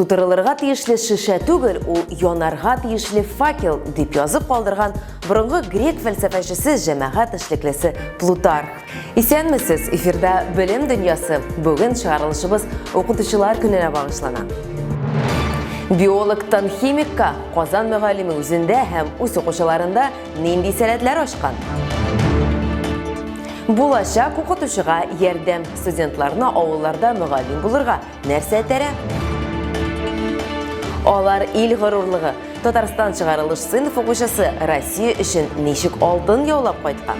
тутырылырга тиешле шешә түгел, ул янарга тиешле факел, дип язып калдырган борынгы грек фәлсәфәчесе, җәмәгать эшлеклесе Плутарх. Исәнмесез, эфирда Белем дөньясы. Бүген чыгарылышыбыз укытучылар көненә багышлана. Биологтан химикка Казан мөгаллиме үзендә һәм үз укучыларында нинди сәләтләр ачкан? Булачак укытучыга ярдәм. Студентларны авылларда мөгаллим булырга нәрсә этәрә? Алар ил горурлыгы. Татарстан чыгарылыш сыйныф укучысы Россия өчен ничек алтын яулап кайткан?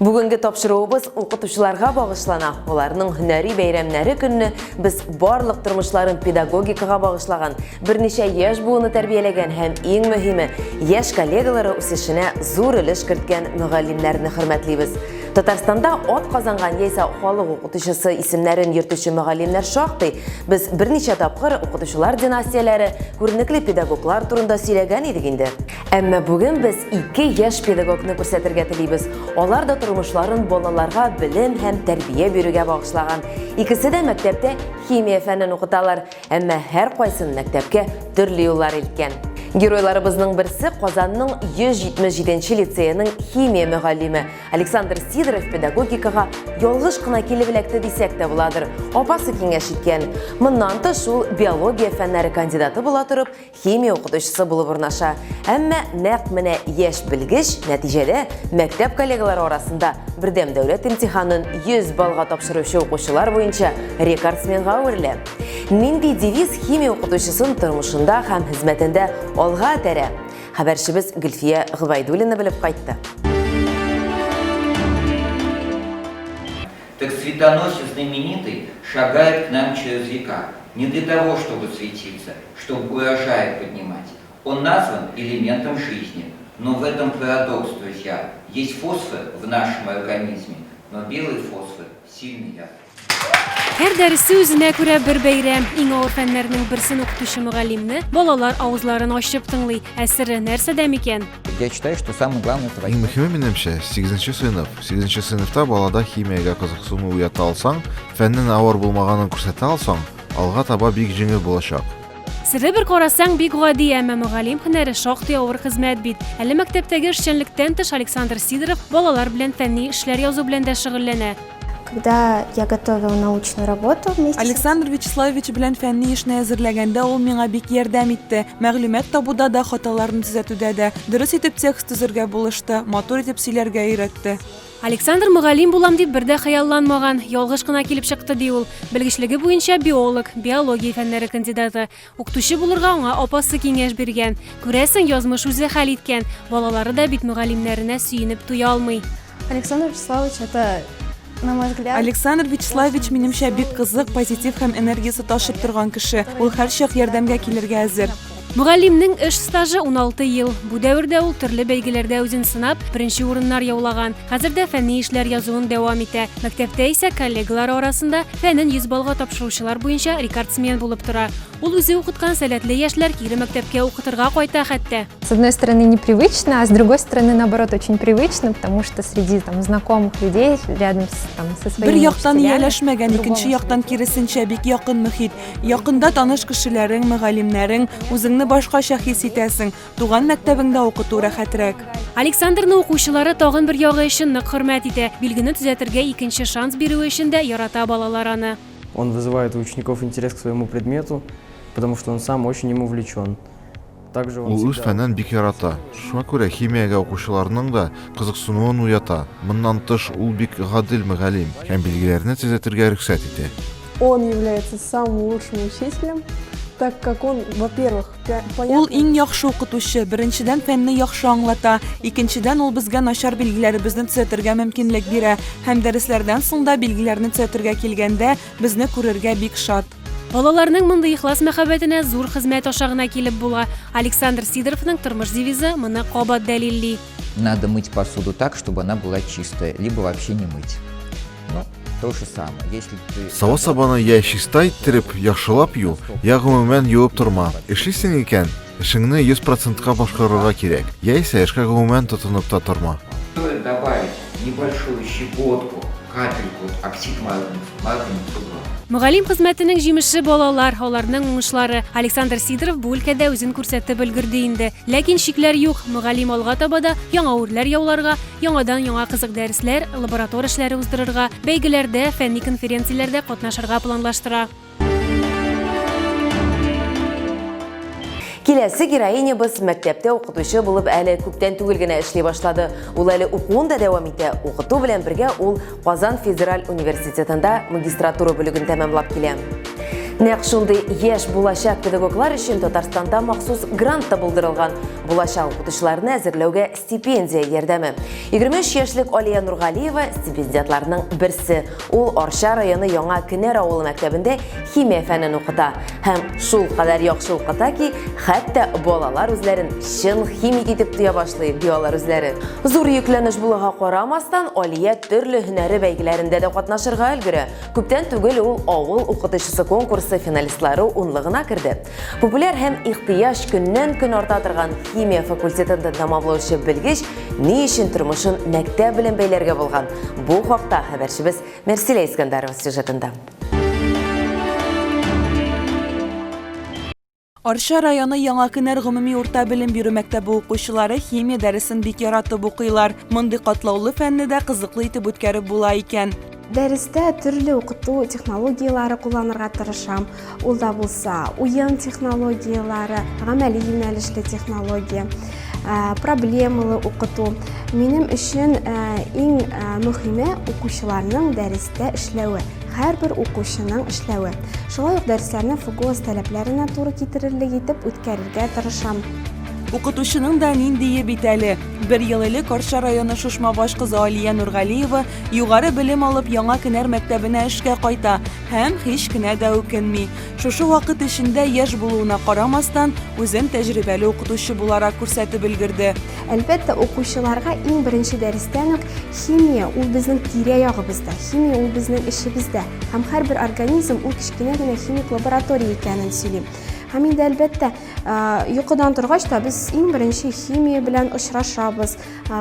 Бүгенге тапшыруыбыз укытучыларга багышлана. Аларның һөнәри бәйрәмнәре көнне без барлык тормышларын педагогикага багышлаган, берничә яшь буыны тәрбияләгән һәм иң мөһиме, яшь коллегалары үсешенә зур өлеш керткән мөгаллимнәрне хөрмәтлибез. Татарстанда ат казанган яисә халык укытучысы исемнәрен йөртүче мөгаллимнәр шактый. Без берничә тапкыр укытучылар династияләре, күренекле педагоглар турында сөйләгән идек инде. Әмма бүген без ике яшь педагогны күрсәтергә телибез. Алар да тормышларын балаларга белем һәм тәрбия бирүгә багышлаган. Икесе дә мәктәптә химия фәнен укыталар. Әмма һәркайсын мәктәпкә төрле юллар илткән. Геройларыбызның берсе Казанның 177 нче лицееның химия мөгаллиме Александр Сидоров педагогикага ялгыш кына килеп эләкте дисәк тә буладыр. Апасы киңәш иткән. Моннан тыш ул биология фәннәре кандидаты була торып, химия укытучысы булып урнаша. Әмма нәкъ менә яшь белгеч нәтиҗәдә мәктәп коллегалары арасында бердәм дәүләт имтиханын 100 баллга тапшыручы укучылар буенча рекордсменга әверелә. Нинди девиз химия укытучысын тормышында һәм хезмәтендә алга этәрә? Хәбәрчебез Гөлфия Гобәйдуллина белеп кайтты. Так светоносец знаменитый шагает к нам через века, не для того, чтобы светиться, чтобы урожай поднимать. Он назван элементом жизни, но в этом парадокс, друзья. Есть фосфор в нашем организме, но белый фосфор сильный яд. Һәр дәресе үзенә күрә бер бәйрәм. Иң авыр фәннәрнең берсен укытучы мөгаллимне балалар авызларын ачып тыңлый. Ә сере нәрсәдә микән? Я считаю, что самое главное это Иң мөһиме, минемчә, сигезенче сыйныф. Сигезенче сыйныфта балада химиягә кызыксыну уята алсаң, фәннең авыр булмаганын күрсәтә алсаң, алга таба бик җиңел булачак. Сере бер карасаң бик гади, әмма мөгаллим һөнәре шактый авыр хезмәт бит. Әле мәктәптәге эшчәнлектән тыш Александр Сидоров балалар белән фәнни эшләр язу белән дә шөгыльләнә. Когда я готовила научную работу вместе с Александр Вячеславович белән фәнни эшне әзерләгәндә ул миңа бик ярдәм итте. Мәгълүмат табуда да, хаталарны төзәтүдә дә. Дөрес итеп текст төзергә булышты, матур итеп сөйләргә өйрәтте. Александр мөгаллим булам дип бер дә хыялланмаган, ялгыш кына килеп чыкты, ди ул. Белгечлеге буенча биолог, биология фәннәре кандидаты. Укытучы булырга аңа апасы киңәш биргән. Күрәсең, язмыш үзе хәл иткән. Балалары да бит мөгаллимнәренә сөенеп туя алмый. Александр Вячеславович, это, на мой взгляд, Александр Вячеславович, минемчә, бик кызык, позитив һәм энергиясе ташып торган кеше. Ул һәрчак ярдәмгә килергә әзер. Мөгаллимнең эш стажы 16 ел. Бу дәвердә ул төрле бәйгеләрдә үзен сынап, беренче урыннар яулаган. Хәзер дә фәнни эшләр язуын дәвам итә. Мәктәптә исә коллегалары арасында фәнен 100 баллга тапшыручылар буенча рекордсмен булып тора. Ул үзе укыткан сәләтле яшьләр кире мәктәпкә укытырга кайта хәтта. С одной стороны, непривычно, а с другой стороны, наоборот, очень привычно, потому что среди там, знакомых людей, рядом с, там, со своими Бер яктан учителями, ияләшмәгән, икенче другому яктан киресенчә бик якын мөхит. Якында таныш кешеләрең, мөгаллимнәрең, үзеңне башкача хис итәсең. Туган мәктәбеңдә укыту рәхәтрәк. Александрны укучылары тагын бер ягы өчен нык хөрмәт итә. Билгене төзәтергә икенче шанс бирүе өчен дә ярата балалар аны. Он вызывает у учеников интерес к своему предмету, потому что он сам очень им увлечен. Также он Ул үз всегда фәнен бик ярата. Шуңа күрә химиягә укучыларның да кызыксынуын уята. Моннан тыш, ул бик гадел мөгаллим һәм билгеләрне төзәтергә рөхсәт итә. Он является самым лучшим учителем, так как он, во-первых, Ул иң яхшы укытучы, беренчедән, фәнне яхшы аңлата, икенчедән, ул безгә начар билгеләребезне төзәтергә мөмкинлек бирә һәм дәресләрдән соң да билгеләрне төзәтергә килгәндә, безне күрергә бик шат. Балаларның мондый ихлас мәхәббәтенә зур хезмәт аша гына килеп була. Александр Сидоровның тормыш девизы моны кабат дәлилли. Надо мыть посуду так, чтобы она была чистая, либо вообще не мыть. Ну, то же самое. Если ты... Савыт-сабаны я чиста иттереп, яхшылап ю, я гомумән юып торма. Эшлисең икән, эшеңне 100 процентка башкарырга кирәк, яисә эшкә гомумән тотынып та торма. Стоит добавить небольшую щепотку, капельку оксид марганца, марганец 2. Мөгаллим хезмәтенең җимеше балалар, аларның уңышлары. Александр Сидоров бу өлкәдә үзен күрсәтеп өлгерде инде. Ләкин шикләр юк, мөгаллим алга таба да яңа үрләр яуларга, яңадан-яңа кызык дәресләр, лаборатор эшләре уздырырга, бәйгеләрдә, фәнни конференцияләрдә катнашырга планлаштыра. Киләсе героинябыз мәктәптә укытучы булып әле күптән түгел генә эшли башлады. Ул әле укуын да дәвам итә. Укыту белән бергә ул Казан федераль университетында магистратура бүлеген тәмамлап килә. Нәкъ шундый яшь булачак педагоглар өчен Татарстанда махсус грант та булдырылган. Булачак укытучыларны әзерләүгә стипендия ярдәме. 23 яшьлек Алия Нургалиева стипендиатларның берсе. Ул Арча районы Яңа Кенәр авылы мәктәбендә химия фәнен укыта. Һәм шул кадәр яхшы укыта ки, хәтта балалар үзләрен чын химик итеп тоя башлый, ди алар үзләре. Зур йөкләнеш булуга карамастан, Алия төрле һөнәре бәйгеләрендә дә катнашырга өлгерә. Күптән түгел ул Авыл укытучысы конкурсы финалистлары унлыгына керде. Популяр һәм ихтыяҗ көннән-көн арта торган химия факультетын тәмамлаучы белгеч ни өчен тормышын мәктәп белән бәйләргә булган? Бу хакта хәбәрчебез Мәрсилә Искәндәрова сюжетында. Арча районы Яңа Кенәр гомуми урта белем бирү мәктәбе укучылары химия дәресен бик яратып укыйлар. Мондый катлаулы фәнне дә кызыклы итеп үткәреп була икән. Дәрестә төрле укыту технологияләре кулланырга тырышам. Ул да булса уен технологияләре, гамәли юнәлешле технология, э, проблемалы укыту. Минем өчен э, иң э, мөһиме укучыларның дәрестә эшләве, һәрбер укучының эшләве. Шулай ук дәресләрне ФГОС таләпләренә туры китерерлек итеп үткәрергә тырышам. Укытучының да ниндие бит әле. Бер ел элек Арча районы Шушмабаш кызы Алия Нургалиева югары белем алып Яңа Кенәр мәктәбенә эшкә кайта һәм һич кенә дә үкенми. Шушы вакыт эчендә яшь булуына карамастан, үзен тәҗрибәле укытучы буларак күрсәтеп өлгерде. Әлбәттә, укучыларга иң беренче дәрестән үк химия ул безнең тирә-ягыбызда, химия ул безнең эчебездә һәм һәрбер организм ул кечкенә генә химик лаборатория икәнен сөйлим. Һәм инде, әлбәттә, Йокыдан торгач та без иң беренче химия белән очрашабыз.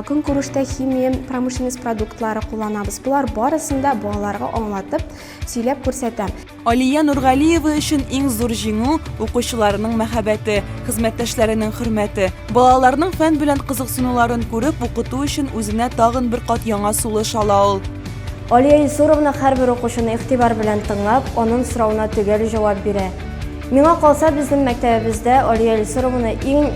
Көнкүрештә химия, промышленность продуктлары кулланабыз. Болар барысын да балаларга аңлатып, сөйләп күрсәтәм. Алия Нургалиева өчен иң зур җиңү, укучыларының мәхәббәте, хезмәттәшләренең хөрмәте. Балаларның фән белән кызыксынуларын күреп, укыту өчен үзенә тагын бер кат яңа сулыш ала ул. Алия Илсуровна һәрбер укучыны игътибар белән тыңлап, аның соравына төгәл җавап бирә. Миңа калса, безнең мәктәбебездә Алия Илсуровна иң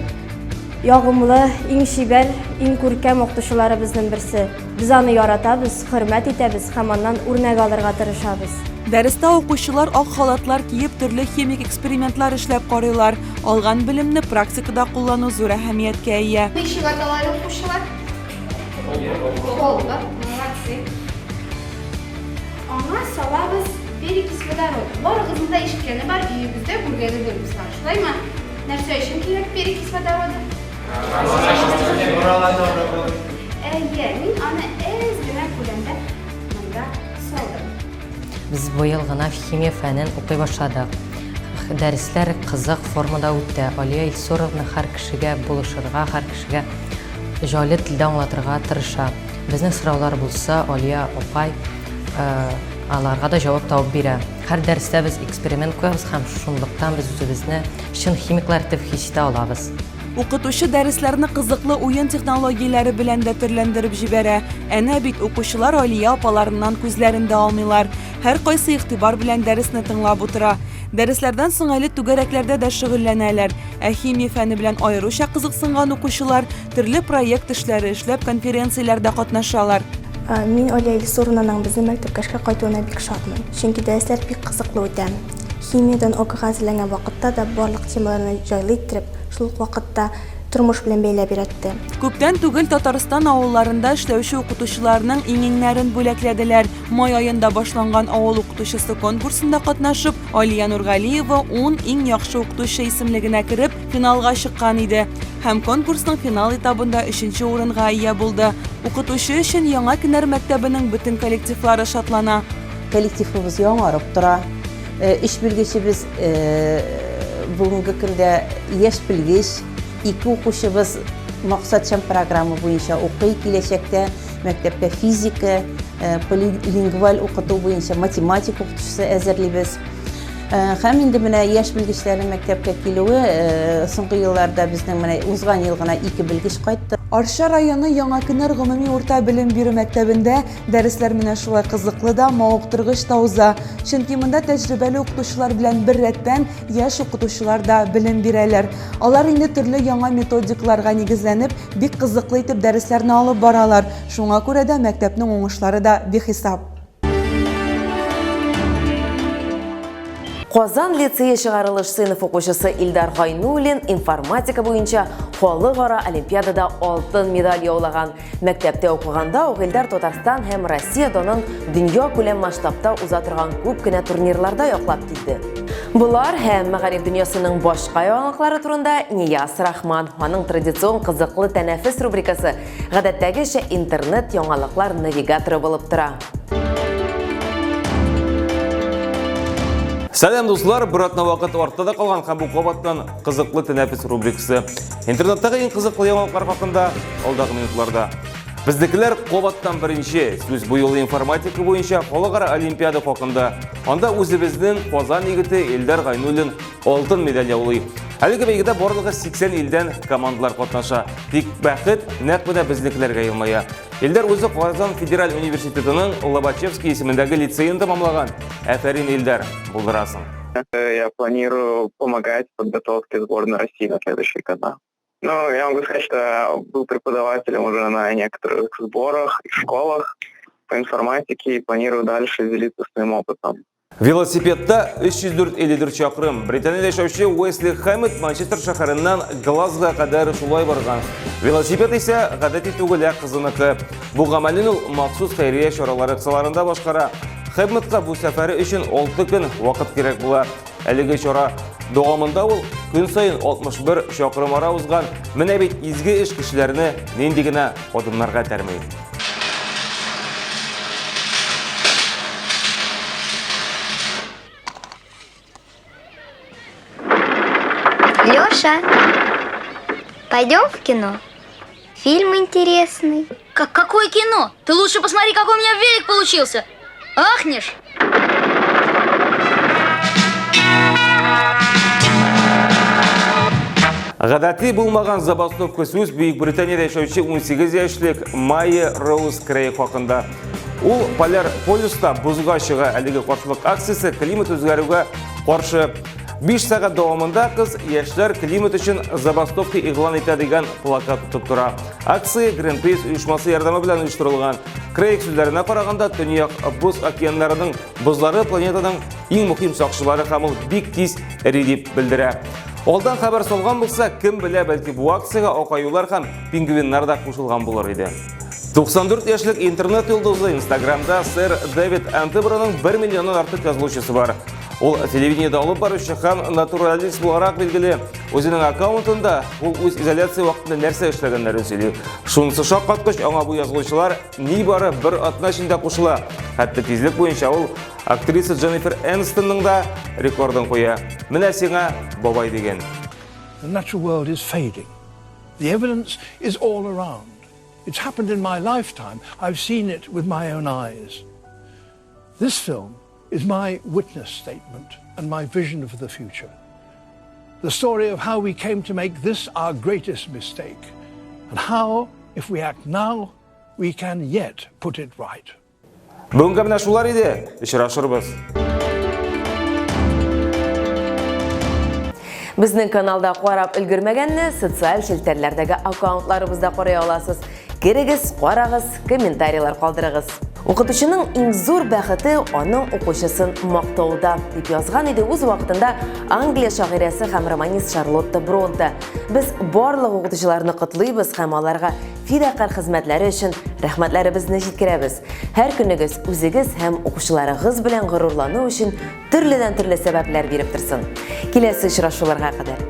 ягымлы, иң чибәр, иң күркәм укытучыларыбызның берсе. Без аны яратабыз, хөрмәт итәбез һәм аннан үрнәк алырга тырышабыз. Дәрестә укучылар ак халатлар киеп төрле химик экспериментлар эшләп карыйлар. Алган белемне практикада куллану зур әһәмияткә ия. Ничек атала әле укучылар? Колба. Молодцы. Аңа салабыз перекись водорода. Барыгызның да ишеткәне бар, өегездә күргәне бар дуслар. Шулаймы? Нәрсә өчен кирәк перекись водорода? Әйе, мин аны әз генә күләмдә монда салдым. Без быел гына химия фәнен укый башладык. Дәресләр кызык формада үтте. Алия Илсуровна һәр кешегә булышырга, һәр кешегә җайлы телдә аңлатырга тырыша. Безнең сораулар булса, Алия апай аларга да җавап табып бирә. Һәр дәрестә без эксперимент куябыз һәм шунлыктан без үзебезне чын химиклар итеп хис итә алабыз. Укытучы дәресләрне кызыклы уен технологияләре белән дә төрләндереп җибәрә. Әнә бит укучылар Алия апаларыннан күзләрен дә алмыйлар. Һәркайсы игътибар белән дәресне тыңлап утыра. Дәресләрдән соң әле түгәрәкләрдә дә шөгыльләнәләр. Ә химия фәне белән аеруча кызыксынган укучылар төрле проект эшләре эшләп конференцияләрдә катнашалар. Мин Алия Илсуровнаның безнең мәктәпкә эшкә кайтуына бик шатмын, чөнки дәресләр бик кызыклы үтә. Химиядән ОГЭга әзерләнгән вакытта да барлык темаларны җайлы иттереп, шул ук вакытта тормыш белән бәйләп өйрәтте. Күптән түгел Татарстан авылларында эшләүче укытучыларның иң-иңнәрен бүләкләделәр. Май аенда башланган Авыл укытучысы конкурсында катнашып, Алия Нургалиева ун иң яхшы укытучы исемлегенә кереп, финалга чыккан иде. Һәм конкурсның финал этабында өченче урынга ия булды. Укытучы өчен Яңа Кенәр мәктәбенең бөтен коллективлары шатлана. Коллективыбыз яңарып тора. Өч белгечебез бүгенге көндә яшь белгеч, ике укучыбыз максатчан программа буенча укый, киләчәктә. мәктәпкә физика, полилингваль укыту буенча математика укытучысы әзерлибез. Һәм инде менә яшь белгечләрнең мәктәпкә килүе соңгы елларда безнең менә узган ел гына ике белгеч кайтты. Арча районы Яңа Кенәр гомуми урта белем бирү мәктәбендә дәресләр менә шулай кызыклы да, мавыктыргыч та уза. Чөнки монда тәҗрибәле укытучылар белән беррәттән яшь укытучылар да белем бирәләр. Алар инде төрле яңа методикаларга нигезләнеп, бик кызыклы итеп дәресләрне алып баралар. Шуңа күрә дә мәктәпнең уңышлары да бихисап. Казан лицее чыгарылыш сыйныф укучысы Илдар Гайнуллин информатика буенча халыкара олимпиадада алтын медаль яулаган. Мәктәптә укыганда ук Илдар Татарстан һәм Россия данын дөнья күләм масштабта уза торган күп кенә турнирларда яклап килде. Болар һәм мәгариф дөньясының башка яңалыклары турында Нияз Рахман, аның традицион кызыклы тәнәфес рубрикасы Гадәттәгечә интернет яңалыклар навигаторы булып тора. Сәлам дуслар, бер атна вакыт артта да калган һәм бу кабаттан кызыклы тәнәфес рубрикасы. Интернеттагы иң кызыклы яңалыклар хакында алдагы минутларда. Безнекеләр кабаттан беренче. Сүз бу юлы информатика буенча халыкара олимпиада хакында. Анда үзебезнең Казан егете Илдар Гайнуллин алтын медаль яулый. Әлеге бәйгедә барлыгы 80 илдән командалар катнаша. Тик бәхет нәкъ менә безнекеләргә елмая. Илдар үзе Казан федераль университетының Лобачевский исемендәге лицеен тәмамлаган. Афәрин, Илдар, булдырасың. Я планирую помогать в подготовке сборной России на следующие года. Ну, я могу сказать, что я был преподавателем уже на некоторых сборах и школах по информатике и планирую дальше делиться своим опытом. Велосипедта 304-54 чакрым. Британиядә яшәүче Уэсли Хэммет Манчестер шәһәреннән Глазго кадәр шулай барган. Велосипед исә гадәти түгел, ә кызыныкы. Бу гамәлен ул махсус хәйрия чаралары кысаларында башкара. Хэмметка бу сәфәре өчен 6 көн вакыт кирәк була. Әлеге чара дәвамында ул көн саен 61 чакрым ара узган. Менә бит изге эш кешеләрне нинди генә адымнарга этәрми. Леша, пойдем в кино? Фильм интересный. Как, какое кино? Ты лучше посмотри, какой у меня велик получился. Ахнешь? Гадәти булмаган забастовка сүз Бөек Британиядә яшәүче 18 яшьлек Майя Роуз Крей хакында. Ул поляр полюста бозга чыга. Әлеге каршылык акциясе климат үзгәрүгә каршы. 5 сәгать дәвамында кыз яшьләр климат өчен забастовка игълан итә дигән плакат тотып тора. Акция Greenpeace оешмасы ярдәме белән оештырылган. Крейг сүзләренә караганда, Төньяк боз океаннарының бозлары планетаның иң мөһим сакчылары һәм ул бик тиз эри дип белдерә. Алдан хәбәр салган булса, кем белә, бәлки бу акциягә ак аюлар һәм пингвиннар да кушылган булыр иде. 94 яшьлек интернет йолдызы Инстаграмда сэр Дэвид Антеброның 1 миллионнан артык язылучысы бар. Ул телевидениедә алып баручы һәм натуралист буларак билгеле. Үзенең аккаунтында ул үз изоляция вакытында нәрсә эшләгәннәрен сөйли. Шунысы шаккаткыч, аңа бу язылучылар нибары бер атна эчендә кушыла. Хәтта тизлек буенча ул актриса Дженнифер Энстонның да рекордын куя. Менә сиңа бабай дигән. The natural world is fading. The evidence is all around. It's happened in my lifetime. I've seen it with my own eyes. This film is my witness statement and my vision for the future. The story of how we came to make this our greatest mistake and how, if we act now, we can yet put it right. Бүгенгә менә шулар иде. Очрашырбыз. Безнең каналда карап өлгермәгәнне социаль челтәрләрдәге аккаунтларыбызда карый аласыз. Керегез, карагыз, комментарийлар калдырыгыз. Укытучының иң зур бәхете аның укучысын мактауда, дип язган иде үз вакытында Англия шагыйрәсе һәм романист Шарлотта Бронте. Без барлык укытучыларны котлыйбыз һәм аларга фидакарь хезмәтләре өчен рәхмәтләребезне җиткерәбез. Һәр көнегез үзегез һәм укучыларыгыз белән горурлану өчен төрледән-төрле сәбәпләр биреп торсын. Киләсе очрашуларга кадәр.